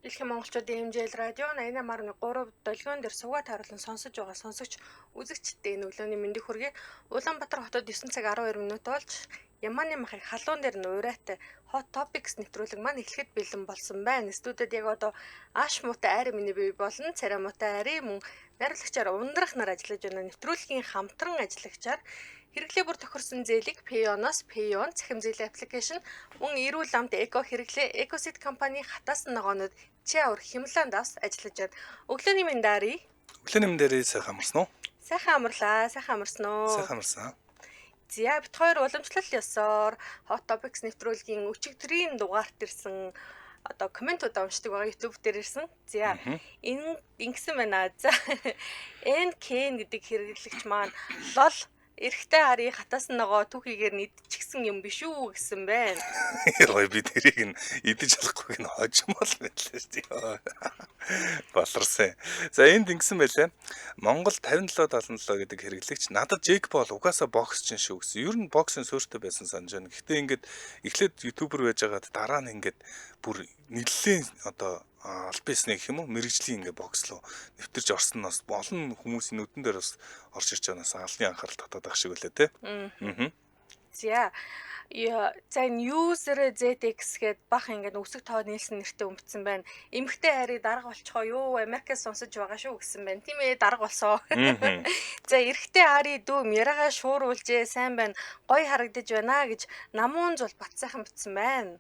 Дэлхийн монголчуудын MJL радио 88.3 долгион дээр сувга тааруулан сонсож байгаа сонсогч үзэгчдээ энэ өглөөний мэндийг хүргэе. Улаанбаатар хотод 9 цаг 12 минут болж Яманы махыг халуун дээр нь урайтай Hot Topics нэвтрүүлэг маань эхлэхэд бэлэн болсон байна. Студид яг одоо Аш муутай айр миний бие болон царай муутай ари мөн найруулагчаар ундрах нар ажиллаж байна. Нэвтрүүлгийн хамтран ажиллагчаар хэрэглээ бүр тохирсон зээлийг Payon-оос Payon цахим зээлийн аппликейшн мөн эрүүл амт эко хэрэглээ Ecosit компани хатаасан ногоонод чи аур химландаас ажиллаж байна. Өглөөний мэнд ари. Өглөөний мэндээрээ сайхан амарсан уу? Сайхан амарлаа, сайхан амарсан уу? Сайхан амарсан. За бит хоёр уламжлал ёсоор Hot Topics нэвтрүүлгийн өчигдрийн дугаарт ирсэн одоо комментууд уншдаг байгаа YouTube дээр ирсэн. За энэ ингэсэн байна. За NKN гэдэг хэрэглэгч маань лол эрэгтэй харийг хатаасан ногоо түүхийгээр нэгдчихсэн юм биш үү гэсэн байна. Йой би тэрийг нь идэж чадахгүй нь хожимол байлаа шүү дээ. Баларсан. За энд ингэсэн байлаа. Монгол 57 77 гэдэг хэрэглэгч надад Джек Пол угаасаа бокс чинь шүү гэсэн. Ер нь боксын суурьтай байсан санаж байна. Гэхдээ ингээд эхлээд ютубер байжгаад дараа нь ингээд бүр нэлээд одоо аль бисны гэх юм уу мэрэгжлийн ингээ бокслоо нэвтэрч орсон нь бас олон хүмүүсийн нүдэн дээр бас орж ирж байгаанаас алны анхаарал татаад байх шиг үлээ те. Аа. За за энэ user ZX гээд бах ингээд үсэг тоо нийлсэн нэртэй өмцсөн байна. Эмэгтэй хайрыг дарга болчихоо юу Америкээс сонсож байгаа шүү гэсэн байна. Тийм ээ дарга болсоо. За эрэгтэй ари дүү яриагаа шууруулжээ сайн байна. Гоё харагдаж байна гэж намуун зул бат сайхан бичсэн байна.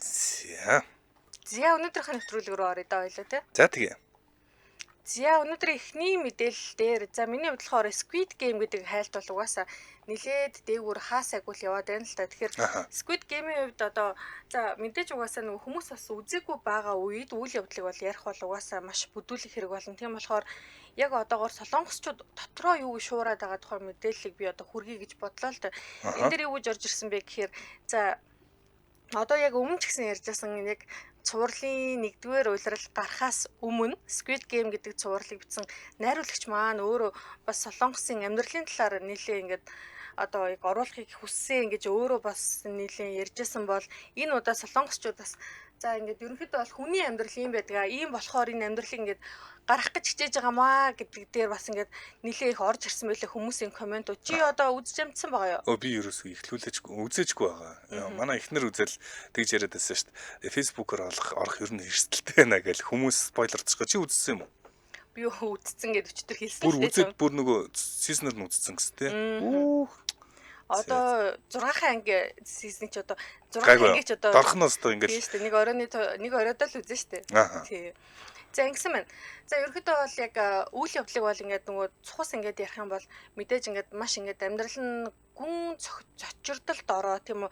За. За өнөөдрийнхөө нэвтрүүлэг рүү оръё даа ойлоо тий. За тэгээ. За өнөөдрийн эхний мэдээлэл дээр за миний хувьд болохоор Squid Game гэдэг хайлт бол угаасаа нилээд дээгүүр хаасайгүй л яваад байна л та. Тэгэхээр Squid Game-ийн хувьд одоо за мэдээж угаасаа нөгөө хүмүүс бас үзээгүй байгаа үед үйл явдлыг бол ярих бол угаасаа маш бүдүүлэх хэрэг болно. Тийм болохоор яг одоогоор солонгосчууд дотроо юу гэж шуураад байгаа тухай мэдээллийг би одоо хүргэе гэж бодлоо л да. Энэ дээр юу гэж орж ирсэн бэ гэхээр за одоо яг өмнө ч гэсэн ярьжсэн яг цувралын нэгдүгээр улирал гарахаас өмнө Squid Game гэдэг цувралыг бичсэн найруулагч маань өөрөө бас солонгосын амьдралын талаар нэлээ ингээд одоо яг оруулахыг хүссэн гэж өөрөө бас нэлээ ярьжсэн бол энэ удаа солонгосчууд бас за ингээд ерөнхийдөө бол хүний амьдрал ийм байдаг аа ийм болохоор энэ амьдралыг ингээд гарах гэж хичээж байгаа маа гэдэг дээр бас ингээд нэлээ их орж ирсэн байлээ хүмүүсийн комментууд. Чи одоо үзэж амжсан байгаа юу? Өө би ерөөсөө ихлүүлээчгүй үзээчгүй байгаа. Манай эхнэр үзэл тэгж яриад байсан шүү дээ. Facebook-оор олох орох ер нь эрсдэлтэй байна гэл хүмүүс спойлердчих. Чи үзсэн юм уу? Би үзсэн гэд өчтөр хэлсэн. Бүр үзээд бүр нөгөө season-ээр нь үзсэн гэсэн тий. Үүх. Одоо 6 анги season ч одоо 6 анги ч одоо дорх нь өстө ингээл тийм шүү дээ. Нэг оройны нэг оройдоо л үзэн шүү дээ. Тий. За ингэсэн байна. За ерөнхийдөө бол яг үйл явдлыг бол ингээд нөгөө цус ингээд ярих юм бол мэдээж ингээд маш ингээд амьдрал нь гүн цочирдолд ороо тийм үү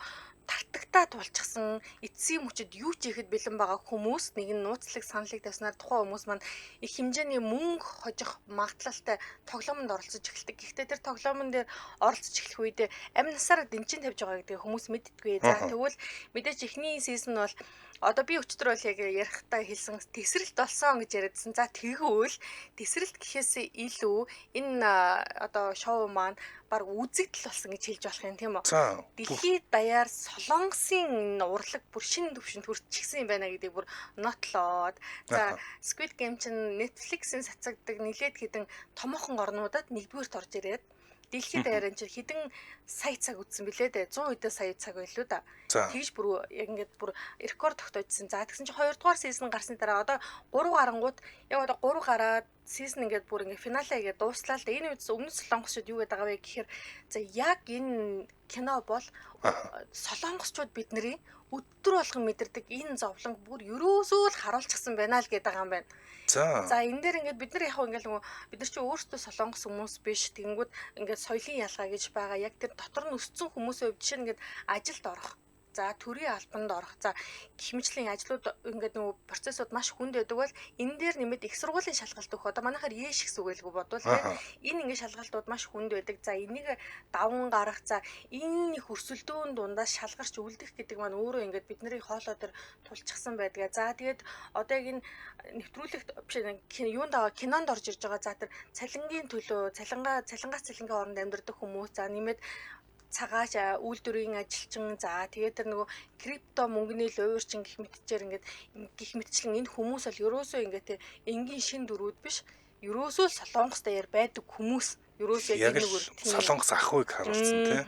тартагтаа тулчихсан эцсийн мөчөд юу ч ихэд бэлэн байгаа хүмүүс нэг нь нууцлаг саналыг тавьснаар тухайн хүмүүс маань их хэмжээний мөнгө хожих магадлалтай тоглоомонд оролцож эхэлдэг. Гэхдээ тэр тоглоомон дээр оролцож эхлэх үедээ амь насаараа дэнчин тавьж байгаа гэдгийг хүмүүс мэддэггүй. За тэгвэл мэдээж эхний season бол одоо би өчтөр бол яг ярихдаа хэлсэн тесрэлт болсон гэж яриадсан. За тэгвэл тесрэлт гэхээс илүү энэ одоо шоу маань баг үзэгдэл болсон гэж хэлж болох юм тийм үү? Дэлхийд даяар солонгосын урлаг бүр шинэ түвшинд хүрчихсэн юм байна гэдгийг бүр нотлоод. За Squid Game чинь Netflix-ийн цацагдаг нэлээд хэдэн томоохон орнуудад нэгдүгээрт орж ирээд дэлхийд даяар энэ чинь хэдэн сая цаг үзсэн билээ дээ. 100 хэдэн сая цаг байлуу да. Тэгж бүр яг ингээд бүр рекорд тогтоожсэн. За тэгсэн чинь 2 дугаар season гарсны дараа одоо 3 гарангууд яг одоо 3 гараад season ингээд бүр ингээд финалаа ингээд дууслаа л да. Энэ үед өмнөд солонгосчууд юу гэдэг байгаа вэ гэхээр за яг энэ кино бол солонгосчууд бидний өдөр болгон мэдэрдэг энэ зовлон бүр ерөөсөө л харуулчихсан байна л гэдэг байгаа юм байна. За энэ дээр ингээд бид нар яг ингээд нөгөө бид нар чи өөрсдөө солонгос хүмүүс биш тэгэнгүүт ингээд соёлын ялгаа гэж байгаа. Яг тэр дотор нь өссөн хүмүүсийн хувьд жишээ нь ингээд ажилд орох. За төрийн албанд орох. За гэх мэтлийн ажлууд ингээд нөгөө процессууд маш хүнд байдаг бол энэ дээр нэмээд их сургуулийн шалгалт өгөх. Одоо манайхаар ЕШ гэсэн үг байлгүй бодвол тийм. Энэ ингээд шалгалтууд маш хүнд байдаг. За энийг даван гарах. За энэ их өрсөлдөөн дундаас шалгарч үлдэх гэдэг маань өөрөө ингээд бид нарыг хоолой дээр тулчихсан байдаг. За тэгээд одоо яг энэ нэвтрүүлэгт биш юунд байгаа кинонд орж ирж байгаа. За тэр цалингийн төлөө цалингаас цалингийн хооронд амьдардаг хүмүүс. За нэмээд Цагаач үйлдвэрийн ажилчин, за тэгээд тэр нөгөө крипто мөнгөний луйварчин гэх мэтчээр ингээд гих мэтчлэн энэ хүмүүс бол ерөөсөө ингээд те энгийн шин дүрүүд биш. Ерөөсөө л Солонгос даяар байдаг хүмүүс. Ерөөсөө яг нэг Солонгос ахуйг харуулсан тий.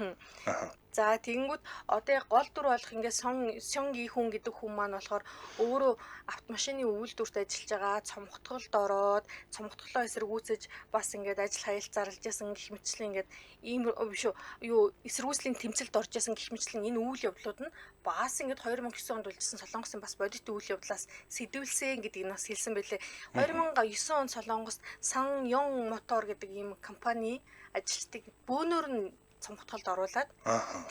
Аа. За тэгэнгүүт одоо яг гол дүр болох ингээд Сон Ги хүн гэдэг хүн маань болохоор өөрөө автомашины үйлдвэрт ажиллаж байгаа, цомготголд ороод цомготголоо эсэргүүцэж бас ингээд ажил хаялт зарлж ясан гэх мэтчлэн ингээд ийм биш үү юу эсэргүүцлийн тэмцэлд орж ясан гэх мэтчлэн энэ үйл явдлууд нь бас ингээд 2009 онд үлдсэн Солонгосын бас бодит үйл явдлаас сэдвэлсэн гэдгийг нас хэлсэн байлээ. 2009 онд Солонгост Сан Йон Мотор гэдэг ийм компани ажилчдыг бөөнөр нь цомготголд оруулаад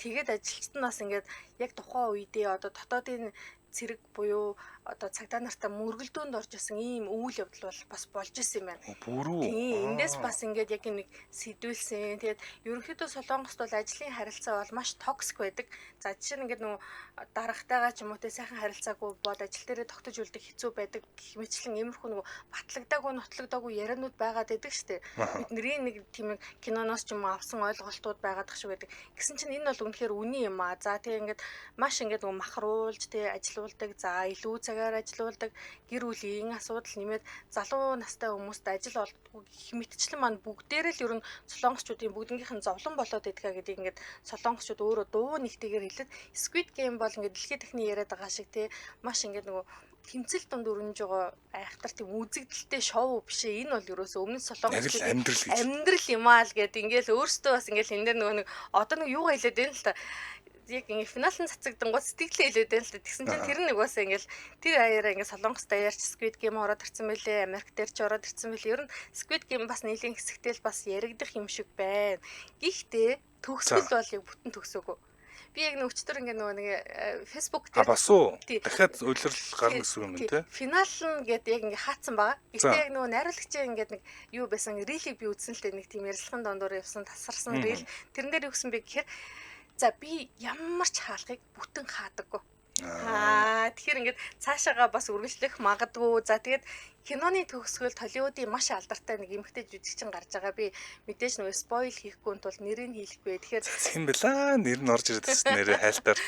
тэгээд ажилчид нь бас ингээд яг тухайн үедээ одоо дотоодын цэрэг буюу одоо цагдаа нартай мөргөлдөөнд орж исэн ийм үйл явдал бол бас болж исэн юм байна. Бүрүү. Тийм, эндээс бас ингээд яг нэг сэдвэлсэн. Тэгээд ерөнхийдөө Солонгост бол ажлын харилцаа бол маш токсик байдаг. За жишээ нь ингээд нөгөө дарагтайгаа ч юм уу те сайхан харилцаагүй бол ажил дээрээ тогтож үлдэх хэцүү байдаг гэх мэтчлэн иймэрхүү нөгөө батлагдаагүй нотлогдоогүй яриануд байгаад байдаг штэ. Бидний нэг тийм нэг киноноос ч юм уу авсан ойлголтууд байгаад ах шиг байдаг. Гэсэн чинь энэ бол үнэхээр үнэн юм аа. За тэгээ ингээд маш ингээд нөгөө махруулж те ажилуулдаг. За илүү цагаар ажилуулдаг, гэр бүлийн асуудал нэмээд залуу настай хүмүүст ажил олддоггүй гэх мэтчлэн маань бүгдээрээ л ер нь солонгосчуудын бүгднгийнх нь зовлон болоод идгээ гэдгийг ингээд солонгосчууд өөрөө дуу нэгтэйгээр хэлээд Squid Game бол ингээд дэлхийд дахны яриад байгаа шиг те маш ингээд нөгөө тэмцэл дунд өрнөж байгаа айхтар тийм үзэгдэлтэй шоу биш ээ. Энэ бол ерөөсөө өмнө солонгосчуудын амьдрал гэж. Амьдрал юм аа л гэд ингээл өөрсдөө бас ингээл энэ дээр нөгөө нэг одоо нэг юугаа хэлээд байна л та. Яг ингээ финал нь цацагдангууд сэтгэлээ хэлээд байна л та. Тэгсэн чинь тэр нэг бас ингээл тэр аяараа ингээ Солонгос даяарч Squid Game ороод ирсэн мэлээ, Америк дээр ч ороод ирсэн мэлээ. Ер нь Squid Game бас нийлийн хэсэгтэл бас яригдах юм шиг байна. Гэхдээ төгсгөл бол яг бүтэн төгсөөгүй. Би яг өчтөр ингээ нөгөө нэг Facebook дээр бас уу дахиад улирал гарна гэсэн юм тий. Финал нь гээд яг ингээ хаацсан байгаа. Гэхдээ яг нөгөө найруулагчийн ингээд нэг юу байсан рилийг би үзсэн л дээ, нэг тийм ярилцлагын дондор явсан тасарсан рил. Тэрэн дээр юу гэсэн бэ гэхээр за би ямар ч хаалгыг бүтэн хаадаггүй. Аа тэгэхээр ингээд цаашаага бас үргэлжлэх магадгүй. За тэгээд киноны төгсгөлд Холливуудын маш алдартай нэг эмэгтэй жүжигчин гарч байгаа. Би мэдээж нөгөө спойл хийхгүй тул нэрийг хэлэхгүй. Тэгэхээр хэн бэлээ нэр нь орж ирээд байсан нэрээ хайлтаар.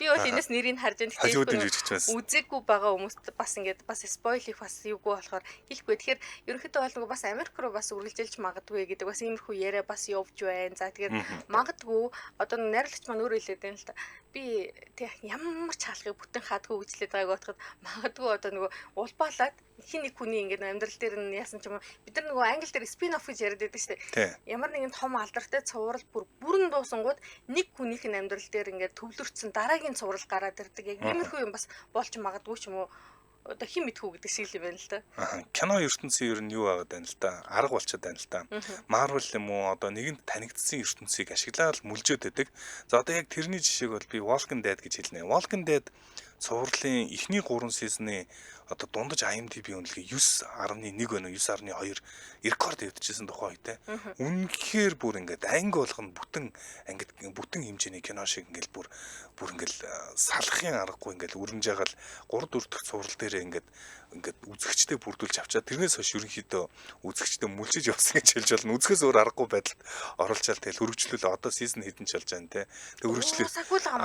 Би бол энэс нэрийг харж байна. Холливуудын жүжигч байсан. Үзээгүй байгаа хүмүүст бас ингээд бас спойл хийх бас юугүй болохоор хэлэхгүй. Тэгэхээр ерөнхийдөө бол нөгөө бас Америк руу бас үргэлжилж магадгүй гэдэг бас иймэрхүү яриа бас явж байна. За тэгээд магадгүй одоо найруулагч маань өөрөө хэлээд байна л та. Би тэг ямар ч хаалгыг бүтэн хаадгүй гэж хэлээд байгааг бодоход магадгүй одоо нөгөө улбаалаад хин нэг хүний ингээд амьдрал дээр нь яасан ч юм уу бид нар нөгөө англи дээр спин офф гэж яриад байдаг шүү дээ. Ямар нэгэн том алдартай цуврал бүр бүрэн дуусангууд нэг хүнийх нь амьдрал дээр ингээд төвлөрсөн дараагийн цуврал гараад ирдэг. Яг иймэрхүү юм бас болж магадгүй ч юм уу. Одоо хэн мэдхүү гэдэг шиг л юм байна л да. Аа, кино ертөнцийн ер нь юу байгаад байна л да. Арга болчиход байна л да. Marvel юм уу одоо нэгэнд танигдсан ертөнцийг ашиглаад мүлжөөд байдаг. За одоо яг тэрний жишээг бол би Walking Dead гэж хэлнэ. Walking Dead цувралын эхний 3 season-ы одоо дундаж IMDb үнэлгээ 9.1 байна уу 9.2 рекорд эвдчихсэн тухай үедээ. Үнэхээр бүр ингээд анги болгоно бүтэн ангид бүтэн хэмжээний кино шиг ингээд бүр ингээд салахын аргагүй ингээд өрнөж байгаа л 3 4 дахь цуврал дээрээ ингээд үзэгчдээ бүрдүүлж авчаад тэрнээс хойш ерөнхийдөө үзэгчдээ мүлжиж явсан гэж хэлж болно. Үзэхээс өөр аргагүй байдалд оруулчаал тэгэл хөргөжлөл одоо season хэдэн ч болж байна те. Тэг хөргөжлөл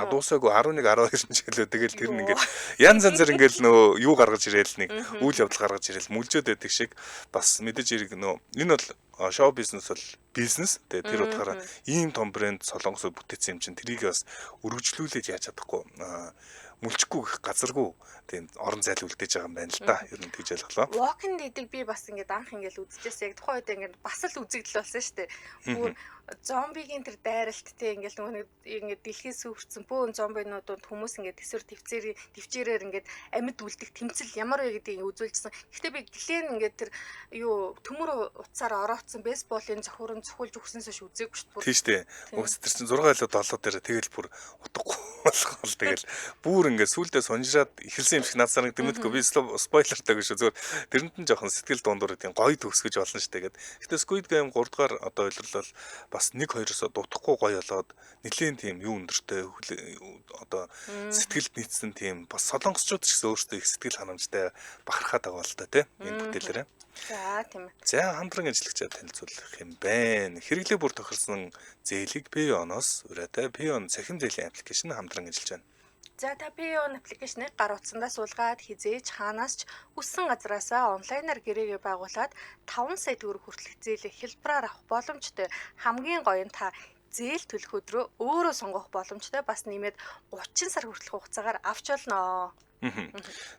дуусаагүй 11 12 нь ч гэлөө тэгэл тэр нь ингээд янз янзаар ингээд нөө юу гаргаж ирээл нэг үйл явдал гаргаж ирээл мүлжөөд байдаг шиг бас мэдээж хэрэг нөө энэ бол шоу бизнес бол бизнес. Тэгээ тэр утгаараа ийм том брэнд Солонгосод бүтээсэн юм чинь тэрийг бас өргөжлүүлээд яаж чадахгүй мүлжихгүй гэх газаргүй тийм орон зайл үлдээж байгаа юм байна л да. Ер нь тэгж ойлголоо. Walking Dead-ийг би бас ингээд анх ингээд үзчихсэн. Яг тухайн үед ингээд бас л үзэгдэл болсон шүү дээ. Бүр зомбигийн тэр дайралт те ингээд нөгөө нэг ингээд дэлхий сүрцэн бөөн зомбинуудад хүмүүс ингээд төсөр төвчээрээр ингээд амьд үлдэх тэмцэл ямар вэ гэдгийг үзүүлжсэн. Гэхдээ би Глен ингээд тэр юу төмөр утсаар ороодсон бейсболын зохиурын цохиулж өгснөөс хойш үзээгүй шүү дээ. Тийм шүү дээ. Угс тэр чинь 6 илүү 7 дээр тэгэл бүр утгагүй болгоол тэгэл бүр Бүр ингээд сүулдэ сунжраад эхэлсэн юм шиг надад санагддаг мэдгүй би spoiler тай гэж зүгээр тэрэнд нь жоохон сэтгэл дундуур тийм гоё төгсгөж болно шүү дээ гэд. Гэтэ Squid Game 3 дугаар одоо улирлал бас 1 2-оос дутахгүй гоё болоод нэлээд тийм юу өндөртэй одоо сэтгэлд нийцсэн тийм бас солонгосчууд ч гэсэн өөрсдөө их сэтгэл ханамжтай бахархаад байгаа л та тий энэ бүтээлээрээ. За тийм ээ. За хамтран ажиллагчаа танилцуулах юм байна. Хэрэглээ бүр тохирсон зээлийг Payon-оос ураатай Payon цахим зээлийн application хамтран ажиллаж байна. За та Payon application ыг гар утсандаа суулгаад хэзээ ч хаанаас ч хүссэн газраасаа онлайнаар гэрээгээ байгуулад 5 сая төгрөг хүртэлх зээлийг хялбараар авах боломжтой. Хамгийн гоё нь та зээл төлөх өдрөө өөрөө сонгох боломжтой. Бас нэмээд 30 сар хүртэлх хугацаагаар авч болно.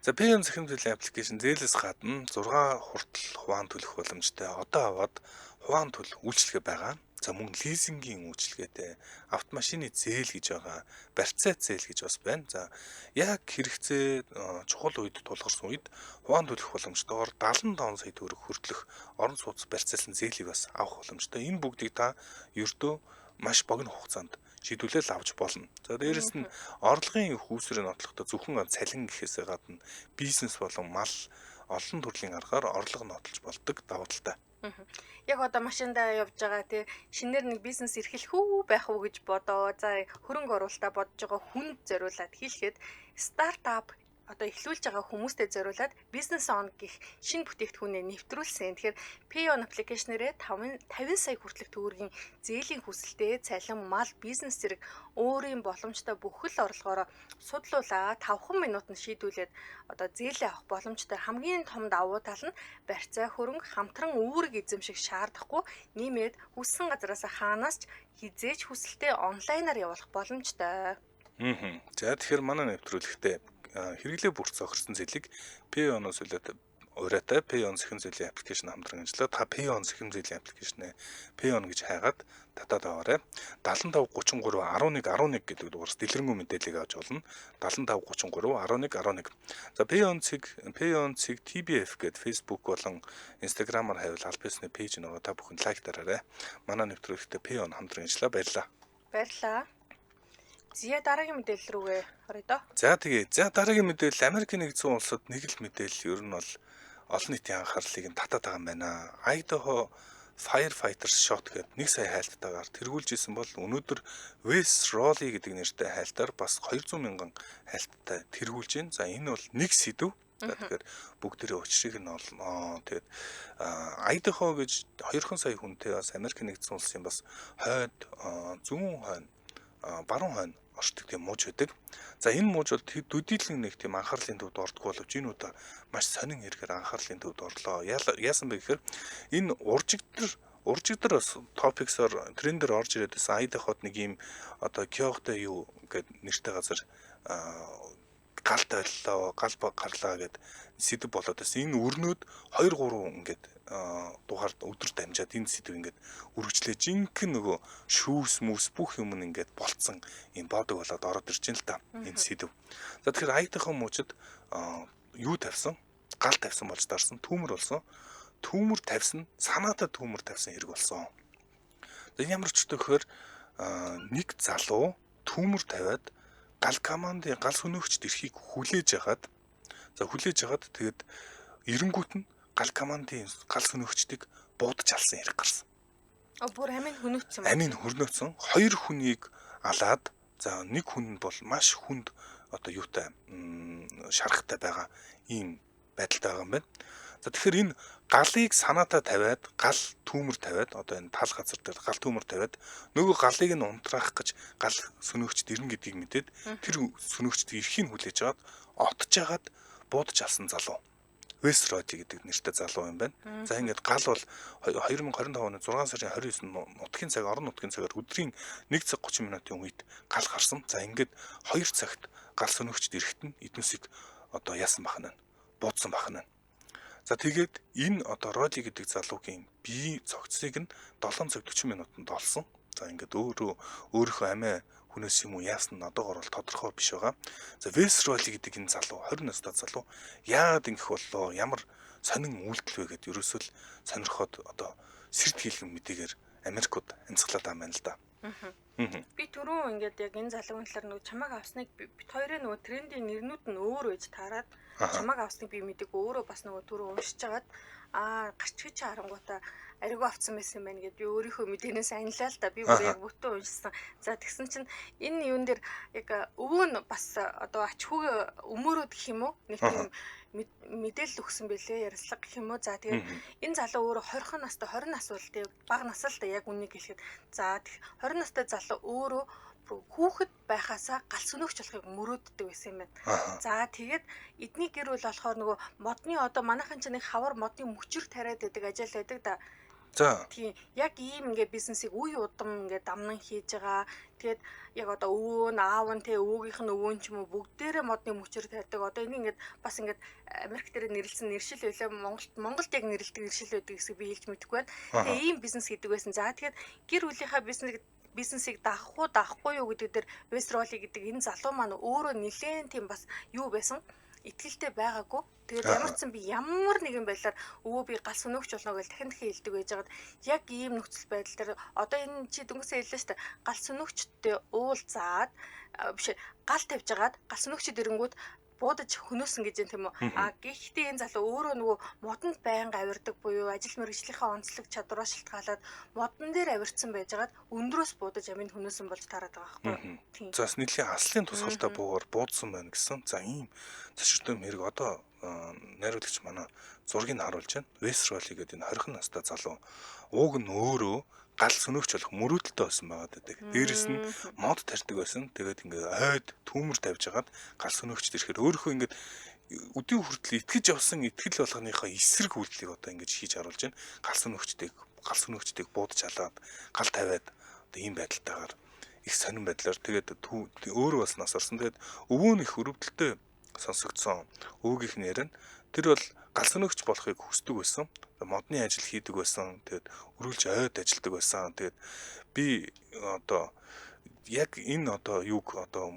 За Payon цахим зээлийн application зээлээс гадна 6 хурдл хуваан төлөх боломжтой. Одоо аваад хуваан төл үйлчилгээ байгаа. За мөн лизингийн үйлчилгээтэй автомашины зээл гэж байгаа, барьцаа зээл гэж бас байна. За яг хэрэгцээ чухал үед тулгарсан үед хуваан төлөх боломжтойгоор 75 сая төгрөг хүртэлх орон сууц барьцаалсан зээлийг бас авах боломжтой. Энэ бүгдийг та ердөө маш богино хугацаанд шийдвүлэл авч болно. За дээрэс нь орлогын үүсвэрийг нотлохдоо зөвхөн цалин гэхээсээ гадна бизнес болон мал олон төрлийн аргаар орлого нотлож болдог давуу талтай. Яг одоо машиндаа явж байгаа тий шинээр нэг бизнес эрхлэх үү байх уу гэж бодоо. За хөрөнгө оруулалтаа бодож байгаа хүнд зориулаад хэлэхэд стартап одоо эхлүүлж байгаа хүмүүстээ зориулаад бизнес он гэх шинэ бүтээгдэхүүнээ нэвтрүүлсэн. Тэгэхээр Payon application ээрээ 50 сая хүртэлх төгрөгийн зээлийн хүсэлтэд цалин, мал, бизнес зэрэг өөрийн боломжтой бүхэл орлогоороо судлуулаа 5 минутанд шийдвүлээд одоо зээлээ авах боломжтой. Хамгийн том давуу тал нь барьцаа хөрөнгө хамтран үүрэг эзэмших шаардахгүй нэмээд хүссэн газараас хаанаас ч хизээч хүсэлтээ онлайнаар явуулах боломжтой. За тэгэхээр манай нэвтрүүлэгтээ хэрэглээ бүр зохирсон зээлийг Payon-оос ураатай Payon цахим зээлийн application хамтран ажиллаа. Та Payon цахим зээлийн application ээ Payon гэж хайгаад татаад аваарай. 75 33 11 11 гэдэг дугаараас дэлгэрэнгүй мэдээллийг авч болно. 75 33 11 11. За Payon цэг Payon цэг TBF гэдэг Facebook болон Instagram-аар хайвал аль биесны page нөгөө та бүхэн like дараарай. Манай нэвтрүүлэгтээ Payon хамтран ажиллаа. Баярлалаа. Баярлалаа. Зя дараагийн мэдээлэл рүүгээ оръё доо. За тэгээ. За дараагийн мэдээлэл Америкийн нэгдсэн улсад нэг л мэдээлэл ер нь бол олон нийтийн анхаарлыг нь татаад байгаа юм байна. Idaho Firefighters Shot гэдэг 1 сая хайлттайгаар тэргүүлж исэн бол өнөөдөр Wes Roley гэдэг нэртэй хайлтаар бас 200 мянган хайлттай тэргүүлж байна. За энэ бол нэг сэдв. За тэгэхээр бүгдээрээ учрыг нь олно. Тэгээд Idaho гэж 2 сая хүнтэй бас Америкийн нэгдсэн улсын бас хойд зүүн хойно баруун хойно оршдог тийм мууж байдаг. За энэ мууж бол төдийлөн нэг тийм анхаарлын төвд ордгоо боловч энэ удаа маш сонин хэрэгээр анхаарлын төвд орлоо. Яасан бэ гэхээр энэ уржигдар бас topics-оор трендээр орж ирээд байсан. Айдаход нэг ийм одоо Кёгтой юу гэд нэртэй газар гал тавиллаа, гал гарлаа гэд сэдв болоод байсан. Энэ өрнөд 2 3 ингээд дугаар өдөр дамжаад энэ сэдв ингээд үргэлжлээ. Жинхэнэ нөгөө шүүс мүс бүх юм ингээд болцсон юм бодог болоод ороод ирж байна л да. Энэ сэдв. За тэгэхээр Айдахан муучид юу тавьсан? Гал тавьсан болж дарсан, түүмэр болсон. Түүмэр тавьсан, санаатай түүмэр тавьсан хэрэг болсон. За энэ ямар ч үгүй гэхээр нэг залуу түүмэр тавиад гал командын гал сөнөөгчд эрхийг хүлээж хагаад тэгээд эренгүүт нь гал командын гал сөнөөгчдийг буудаж алсан хэрэг гарсан. Бүр амийн хөнөөцсөн. Амийн хөрнөөцсөн. 2 хүнийг алаад за нэг хүн нь бол маш хүнд одоо юутай шарахтай байгаа ийм байдалтай байгаа юм байна. За тэгэхээр энэ галыг санаатай тавиад гал түүмэр тавиад одоо энэ тал газар дээр гал түүмэр тавиад нөгөө галыг нь унтраах гэж гал сөнөөгчд ирнэ гэдгийг мэдээд тэр сөнөөгчдийн эрхийг хүлээж аваад отж хагаад буудаж алсан залуу. Wes Roley гэдэг нэртэй залуу юм байна. За ингээд гал бол 2025 оны 6 сарын 29-нд нутгийн цаг орон нутгийн цагаар өдрийн 1 цаг 30 минутын үед гал гарсан. За ингээд 2 цагт гал сөнөөгчд эрэхт нь эднүсийг одоо яасан бах нь буудсан бах нь. За тэгээд энэ одоо Roley гэдэг залуугийн бие цогцсыг нь 7 цаг 40 минутанд олсон. За ингээд өөрийнхөө амиа хүнээс юм уу яасан нь одоогор бол тодорхой биш байгаа. За Wes Roley гэдэг энэ залуу 20 настай залуу яагаад ингэх боллоо? Ямар сонин үйлдэл вэ гэдээ ерөөсөө л сонирхоод одоо сэрд хийлгэн мэдээгээр Америкууд анцглаад байгаа юм байна л да. Би түрүүн ингээд яг энэ залуугийн талаар нөгөө чамааг авсныг бит хоёрын нөгөө трендийн нэрнүүд нь өөр байж таарад чамааг авсныг би мэдээгүй өөрөө бас нөгөө түрүү уншиж хагаад гарч чи харангуйтаа ариуг авцсан байсан байна гэд би өөрийнхөө мэдээнээс анилаа л да. Би бүр яг бүтэн уншсан. За тэгсэн чинь энэ юун дээр яг өвөө нь бас одоо ач хүүгээ өмөрөөд гэх юм уу? Нэг тийм мэдээлэл өгсөн бэлээ, ярилцлага гэх юм уу. За тэгээд энэ залуу өөрөө 20 настай 20 нас бол тэг бага нас л да яг үнийг хэлэхэд. За 20 настай залуу өөрөө хүүхэд байхаасаа гал сөнөөгч болохыг мөрөөддөг байсан юм байна. За тэгээд эдний гэр бүл болохоор нөгөө модны одоо манайхан ч нэг хавар модны мөчөр тариад байдаг ажил байдаг да. За. Тийм яг ийм ингээ бизнесийг үе удам ингээ дамнан хийж байгаа. Тэгээд яг одоо өвөө нь аав нь те өвөөгийнх нь өвөө нь ч юм уу бүгдээрээ модны мөчөр тарьдаг. Одоо энэ ингээд бас ингээд Америк дээр нэрлсэн нэршил байлаа. Монголд яг нэрлэдэг нэршил байдаг гэсэн би хэлж мэдэхгүй байна. Тэгээ ийм бизнес хийдэг байсан. За тэгээд гэр бүлийнхаа бизнесийг даах уу даахгүй юу гэдэг дээр Wes Rolli гэдэг энэ залуу маань өөрөө нэлээд тийм бас юу байсан итгэлтэй байгаагүй. Тэгээд ямар ч сан би ямар нэгэн байдлаар өвөө би гал сөнөөгч болно гэж дахин дахин хэлдэг байжгаад яг ийм нөхцөл байдал дээр одоо энэ чи дөнгөсөө хэллээ шүү дээ. Гал сөнөөгчтэй уулзаад биш гал тавьж агаад гал сөнөөгчд ирэнгүүт буудаж хөнөөсөн гэж юм тийм үү. А гэхдээ энэ залуу өөрөө нөгөө модонд байнга авирдаг буюу ажил мэргэжлийнхаа онцлог чадвараас шалтгаалаад модон дээр авирцсан байжгаад өндрөөс буудаж аминд хөнөөсөн болж тараад байгаа байхгүй. Тийм. За бас нэлийн аслын тусгалтай буугаар буудсан байна гэсэн. За ийм зочирдом хэрэг одоо найруулагч манай зургийг харуулж байна. Wes Rolli гэдэг энэ 20 настай залуу ууг нь өөрөө гал сөнөөгч болох мөрөөдөлтэй байсан байгаад байдаг. Дээрэс нь мод тарьдаг байсан. Тэгээд ингээд ойд түүмэр тавьж хагаад гал сөнөөгчд ирэхээр өөрийнхөө ингээд өдийн хүртэл итгэж явсан итгэл болгоныхоо эсрэг үйлдэлийг одоо ингэж хийж харуулж байна. Гал сөнөөгчдийг буудаж халаад гал тавиад одоо ийм байдалтайгаар их сонин байдлаар тэгээд өөрөө бас нас орсон. Тэгээд өвөө нь их өрөвдөлтөй сонсогдсон. Өвгийнх нь ярина. Тэр бол гал сөнөөгч болохыг хүсдэг байсан. Модны ажил хийдэг байсан. Тэгээд өрүүлж ойд ажилдаг байсан. Тэгээд би одоо яг энэ одоо юг одоо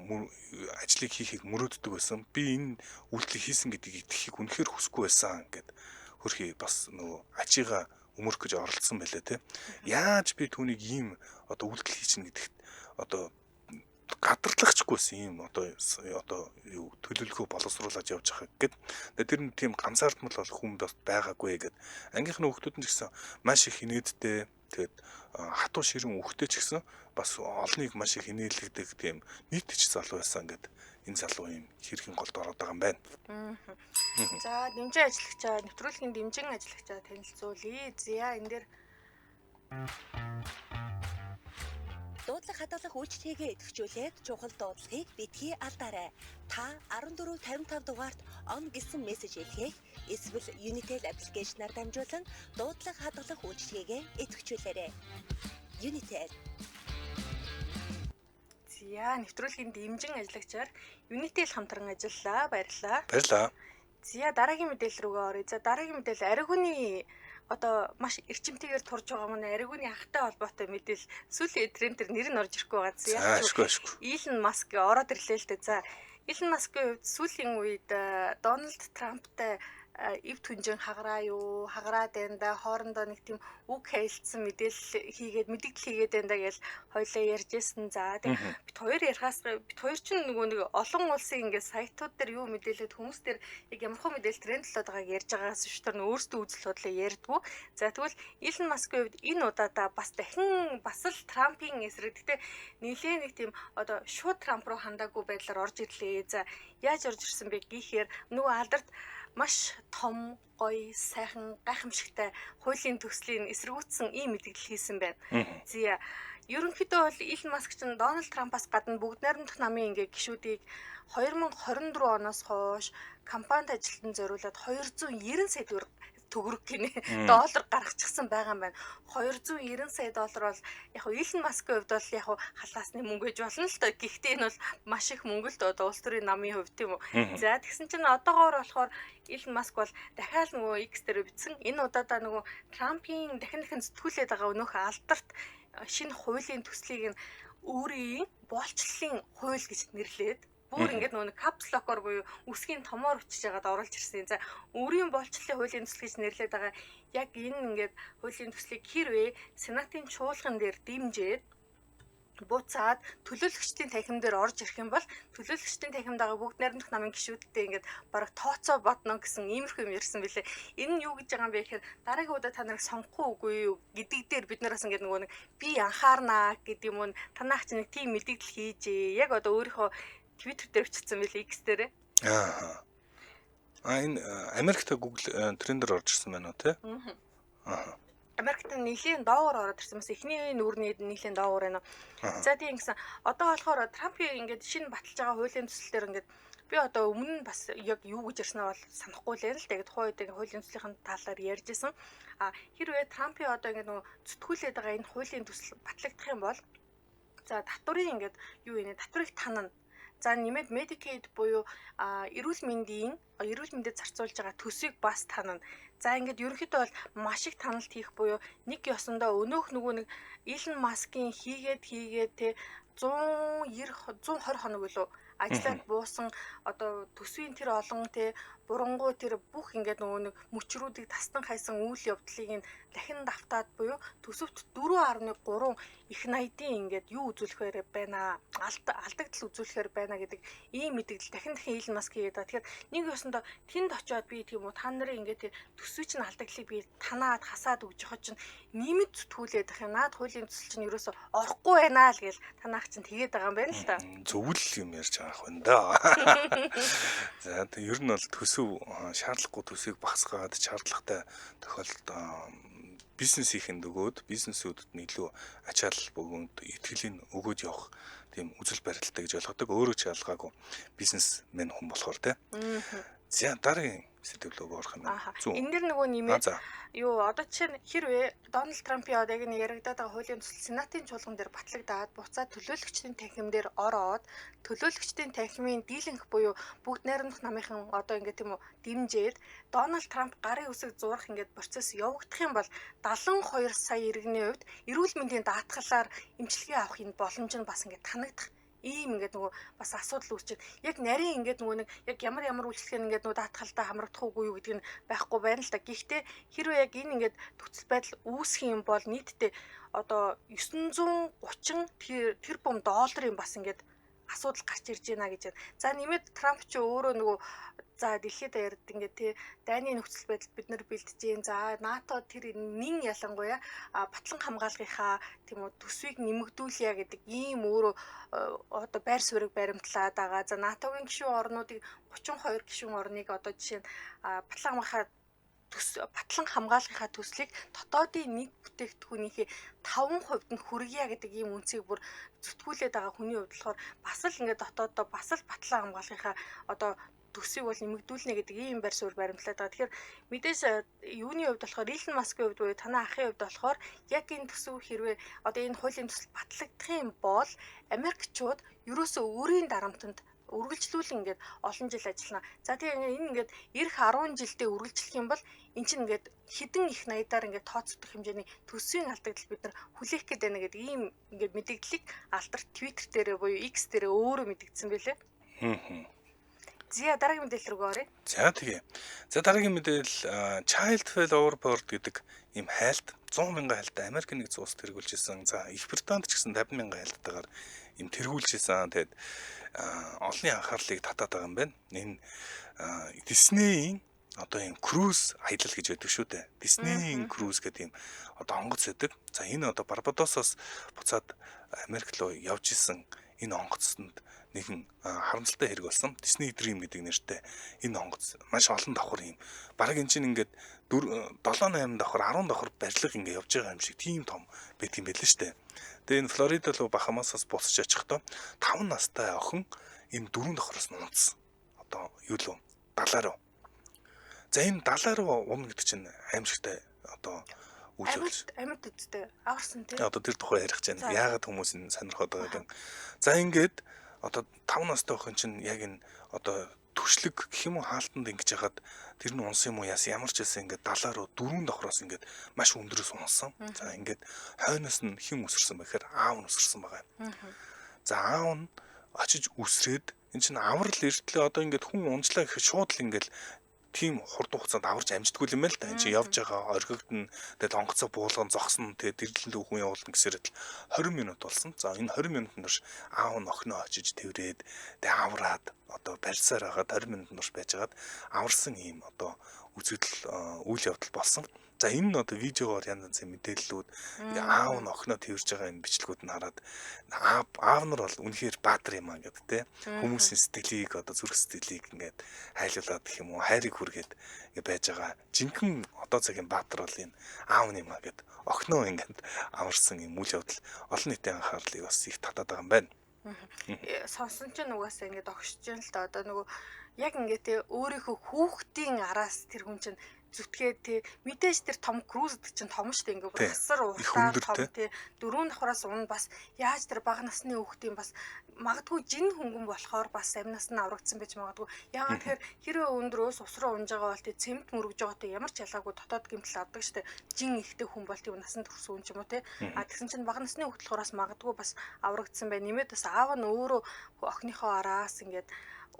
ажлыг хийхийг мөрөөддөг байсан. Би энэ үйлдэлийг хийсэн гэдгийг итгэхийг үнэхээр хүсэхгүй байсан гэд хөрхи бас нөгөө ачигаа өмөрөх гэж оролцсон байлаа те. Яаж би түүнийг ийм одоо үйлдэл хийчихнэ гэдэгт одоо гадарлагчгүйсэн ийм одоо юу төлөвлөгөө боловсруулаад явж байгаа гэд. Тэр нь тийм ганцаардмал бол хүн бас байгаагүй гэд. Ангийнх нь хүүхдүүд нь ч гэсэн маш их инээдтэй. Тэгээд хатуу ширэн хүүхдээ ч гэсэн бас олныг маш их инээлгдэг тийм нийт ич залуу байсан гэд. Энэ залуу ийм хэрхэн голд ороод байгаа юм байна. За дэмжин ажиллагчаа нэвтрүүлгийн дэмжин ажиллагчаа танилцуулъя. За энэ дээр Дуудлага хадгалах үйлчилгээгээ идэвхжүүлээд чухал дуудлагыг битгий алдаарай. Та 1455 дугаарт он гэсэн мессеж илгээх эсвэл Unitel аппликейшнаар дамжуулан дуудлага хадгалах үйлчилгээгээ идэвхжүүлээрэй. Unitel. За нэвтрүүлгийн дэмжин ажиллагчаар Unitel хамтран ажиллалаа. Баярлалаа. Баярлалаа. За дараагийн мэдээлэл рүүгээ оръё. За дараагийн мэдээлэл ариугны одоо маш эрчимтэйгээр турж байгаа манай ариугны ахтай холбоотой мэдээлэл сүүлийн тренд төр нэр нь орж ирэхгүй байгаа. За ашгүй. Илон Маск ороод ирлээ л дээ. За Илон Маскын хувьд сүүлийн үед Дональд Трамптай эв түнжин хагараа юу хагараад байна да хоорондоо нэг тийм үг хайлтсан мэдээлэл хийгээд мэдэгдэл хийгээд байна да гэж хоёлаа ярьж байсан. За тэг бит хоёр ярихаас бит хоёр ч нөгөө нэг олон улсын ингээд сайтууд дээр юу мэдээлээд хүмүүс дээр яг ямар хөө мэдээлэл трендлээд байгааг ярьж байгаагаас биш тэр өөрсдөө үзэл бодлоо ярьдгүү. За тэгвэл Илон Маскын хувьд энэ удаадаа бас дахин бас л Трампын эсрэг гэхдээ нэлээ нэг тийм одоо шууд Трамп руу хандаагүй байдлаар орж ирлээ. За яаж орж ирсэн бэ гэхээр нөгөө алдарт маш том, гоё, сайхан, гайхамшигтай хуулийн төслийн эсэргүүцсэн ийм мэдээлэл хийсэн байна. Зя ерөнхийдөө бол Илон Маск чинь Дональд Трампаас гадна бүгд найрамдах намын ингээ гишүүдийг 2024 оноос хойш компанид ажилтнанд зориулаад 290 сая төгрөг гинэ доллар гаргачихсан байгаа юм байна. 290 сая доллар бол яг хөө Илон Маскын хувьд бол яг хөө халаасны мөнгө гэж болно л доо. Гэхдээ энэ бол маш их мөнгө л доо одоо улс төрийн намын хувьд тийм үү. За тэгсэн чинь одоогоор болохоор Илон Маск бол дахиад нөгөө X дээр бичсэн. Энэ удаадаа нөгөө Трампын дахин дахин зүтгүүлээд байгаа өнөөх алдарт шинэ хуулийн төслийг нь өөрийн боолчлолын хууль гэж нэрлээд бүр ингээд нөгөө caps lock-оор буюу үсгийн томоор өчөж байгаад оруулж ирсэн. За өөрийн боолчлолын хуулийн төсөл гэж нэрлээд байгаа. Яг энэ ингээд хуулийн төслийг хэрвээ Сенатын чуулган дээр дэмжиж Буцаад төлөөлөгчдийн танхим дээр орж ирэх юм бол төлөөлөгчдийн танхимд байгаа бүгд найрамдах намын гишүүдтэй ингээд бараг тооцоо бодно гэсэн иймэрхүү юм ярьсан билээ. Энэ нь юу гэж байгаа юм бэ гэхээр дараагийн удаа та нарыг сонгохгүй үгүй юу гэдэг дээр бид нараас ингээд нөгөө нэг би анхаарнаа гэдэг юм уу, танаах чинь нэг тийм мэдээлэл хийжээ. Яг одоо өөрийнхөө Twitter дээр бичсэн билээ, X дээрээ. Аа. А энэ Америкт Google трендер орж ирсэн байна уу те? Аа. Америкт нэлийн доогоор ороод ирсэн бас эхний нүүрний нэлийн доогоор байна. За тийм гэсэн. Одоо болохоор Трампын ингээд шинэ баталж байгаа хуулийн төсөл дээр ингээд би одоо өмнө нь бас яг юу гэж ярьснаа бол санахгүй л юм л дээ. Тухайн үед хуулийн төслийн талаар ярьж исэн. А хэрвээ Трампын одоо ингээд нөгөө зүтгүүлээд байгаа энэ хуулийн төсөл батлагдах юм бол за татврын ингээд юу юм татврыг танана. За нэмээд Medicaid буюу эрүүл мэндийн эрүүл мэндэд зарцуулж байгаа төсвийг бас танана. За ингээд ерөнхийдөө бол маш их таналт хийх буюу нэг ёсондоо өнөөх нөгөө нэг Илон Маскын хийгээд хийгээд те 190 120 хоног үлээ ажиллаад буусан одоо төсвийн тэр олон те бурангуй тэр бүх ингээд нөгөө нэг мөчрүүдийг тастан хайсан үйл явдлыг нь дахин давтаад буюу төсөвт 4.3 их найдын ингээд юу үзүүлэхээр байна, алдагдал үзүүлэхээр байна гэдэг ийм мэдээлэл дахин дахин Илон Маск хийгээд байгаа. Тэгэхээр нэг ёсондоо тэнд очиод би тийм үү та нарын ингээд тэр төсвийн чинь алдагдлыг би танаад хасаад өгч явах чинь нэмэд зүтгүүлээд байх юм. Наад хуулийн төсөл чинь ерөөсө орохгүй байна л гэл танаах чинь тэгээд байгаа юм байна л та. Зөвл юм ярьж байгаа юм да. За тэг ер нь бол төсөв шаардлагагүй төсвийг багасгаад шаардлагатай тохиолдолд бизнес хийхэд өгөөд бизнесүүдэд нь илүү ачаал бөгөөд итгэлийг өгөөд явах тийм үзэл барилттай гэж ойлгодог. Өөрөө ч ялгаагүй бизнесмен хүн болохоор те. За дараагийн сэдв рүү орох юм байна. Энэ дэр нөгөө нэмээд юу одоо жишээ нь хэрвээ Дональд Трампын одоо яг нэг яригадаад байгаа хуулийн төсөл Сенатын чуулган дээр батлагдаад буцаад төлөөлөгчдийн танхим дээр ороод төлөөлөгчдийн танхимын дийлэнх буюу бүгд найрамдах намынхан одоо ингээд тийм үү дэмжиж Дональд Трамп гарын үсэг зурах ингээд процесс явагдах юм бол 72 сая иргэний хувьд эрүүл мэндийн даатгалаар эмчилгээ авах энэ боломж нь бас ингээд танагдах ийм ингээд нөгөө бас асуудал үүсчихэд яг нарийн ингээд нөгөө нэг яг ямар ямар үйлчлэгээ ингээд нөгөө даатгалдаа хамрагдах уугүй юу гэдэг нь байхгүй байна л да. Гэхдээ хэрвээ яг энэ ингээд нөхцөл байдал үүсэх юм бол нийтдээ одоо 930 тэрбум долларын бас ингээд асуудал гарч ирж байна гэж байна. За нэмээд Трамп ч өөрөө нөгөө за дэлхийд даяард ингээд тий дайны нөхцөл байдалд бид нар бэлдэж гин. За НАТО тэр нин ялангуяа батлан хамгаалгынхаа тийм үү төсвийг нэмэгдүүлье гэдэг ийм өөрөө одоо байр суурийг баримтлаад байгаа. За НАТО-гийн гишүүн орнуудыг 32 гишүүн орныг одоо жишээ нь батлан хамгаалахаа батлан хамгаалгынхаа төслийг дотоодын нийт бүтээгдэхүүнийхээ 5% нь хүргье гэдэг ийм үнцийг бүр зүтгүүлээд байгаа хүний хувьд болохоор бас л ингээд дотооддоо бас л батлан хамгаалгынхаа одоо төсвийг бол нэмэгдүүлнэ гэдэг ийм байр суурь баримтлаад байгаа. Тэгэхээр мэдээж юуны хувьд болохоор Илон Маскын хувьд буюу танай ахын хувьд болохоор яг энэ төсөв хэрвээ одоо энэ хуулийн төсөл батлагдах юм бол Америкчууд ерөөсөө өөрийн дарамтанд үргэлжлүүлэн ингээд олон жил ажиллана. За тэгээ энэ ингээд ирэх 10 жилдээ үргэлжлэх юм бол эн чинь ингээд хідэн их найдаар ингээд тооцогдох хэмжээний төсвийн алдагдал бид нар хүлээх гээд байна гэдэг ийм ингээд мэдээллийг алдарт Twitter дээрээ буюу X дээрээ өөрөө мэдэгдсэн байлээ. За дараагийн мэдээлэл рүү оръё. За тэгээ. За дараагийн мэдээлэл Child Fell Overboard гэдэг ийм хайлт 100 мянган хайлттай Америк нэгдсэн улс тэргүүлж исэн. За Их Британд ч гэсэн 50 мянган хайлттайгаар ийм тэргүүлж исэн. Тэгээд олонний анхаарлыг татаад байгаа юм байна. Энэ Disney-ийн одоо ийм круиз аялал гэж байдаг шүү дээ. Disney-ийн круиз гэдэг ийм одоо онгоц байдаг. За энэ одоо Барбадосоос буцаад Америк руу явж исэн энэ онгоцонд нэгэн харамсалтай хэрэг болсон. Disney Dream гэдэг нэртэй энэ онгоц маш олон давхар юм. Бараг эн чинь ингээд 7 8 давхар 10 давхар барилга ингээд явж байгаа юм шиг тийм том байдаг юм байлээ шүү дээ. Тэгээ энэ Флорида руу Бахамасаас буцаж очихдоо 5 настай охин энэ 4 давхараас нь унтсан. Одоо юу л далаа руу. За энэ далаа руу унна гэдэг чинь аимшигтай одоо үйл явдал. Амьд үсттэй аварсан тийм. Одоо тэр тухай ярих гэж байна. Яагаад хүмүүс энэ сонирхоод байгааг юм. За ингээд одоо 5 настай охин чинь яг энэ одоо түшлэг гэх юм уу хаалтанд ингэж яхад тэр нь унсан юм уу яасан ямар ч байсан ингээд далаа руу 4 давхраас ингээд маш өндрөөс унсан. За ингээд хойноос нь хэн үсэрсэн бэ гэхээр аав нь үсэрсэн байгаа юм. За аав нь очиж үсрээд эн чинь аврал эртлээ одоо ингээд хүн унжлаа гэхэд шууд л ингээд тийм хурдан хугацаанд аварч амждаггүй юм байна л да. Энд чинь явж байгаа орхигдно, тэгээд онгоцоо буулган зогсно, тэгээд дэрлэндээ хүн явуулна гэсээр л 20 минут болсон. За энэ 20 минутын турш аав нь охиноо очиж тэврээд тэгээд авраад одоо барьсаар байгаад 20 минутын турш байжгаад аварсан ийм одоо үзэгдэл үйл явдал болсон. За энэ нь одоо видеогоор янз янзын мэдээллүүд аав нь охиноо тэрж байгаа энэ бичлэгүүд нь хараад аав нар бол үнэхээр баатар юм аа гэдэг те хүмүүсийн сэтгэлийг одоо зүрх сэтгэлийг ингээд хайлуулад гэх юм уу хайрыг хүргээд ингээд байж байгаа жинхэнэ одоо цагийн баатар бол энэ аав нь юм аа гэд охиноо ингээд аварсан юм үйл явдал олон нийтийн анхаарлыг бас их татаад байгаа юм байна. Сонсон чинь угаасаа ингээд огшиж юм л да. Одоо нөгөө яг ингээд те өөрийнхөө хүүхдийн араас тэр хүн чинь зүтгээд те мэдээж тэр том круз гэдэг чинь том шүү дээ, ингээд бүр хасар уртаа том те дөрөв давхраас унна, бас яаж тэр бага насны хүүхдийн бас магадгүй жин хөнгөн болохоор бас амь нас нь аврагдсан байж магадгүй. Яагаад тэгэхээр хэрвээ өндрөөс ус руу унж байгаа бол те цемент мөргөж байгаа те ямар ч ялаагүй дотоод гэмтэл авдаг шүү дээ. Жин ихтэй хүн бол тийм насанд хүрсэн хүн ч юм уу те. А тэгсэн чинь бага насны хүүхд болохоор бас магадгүй бас аврагдсан байна. Нэмээд бас аав нь өөрөө охиныхоо араас ингээд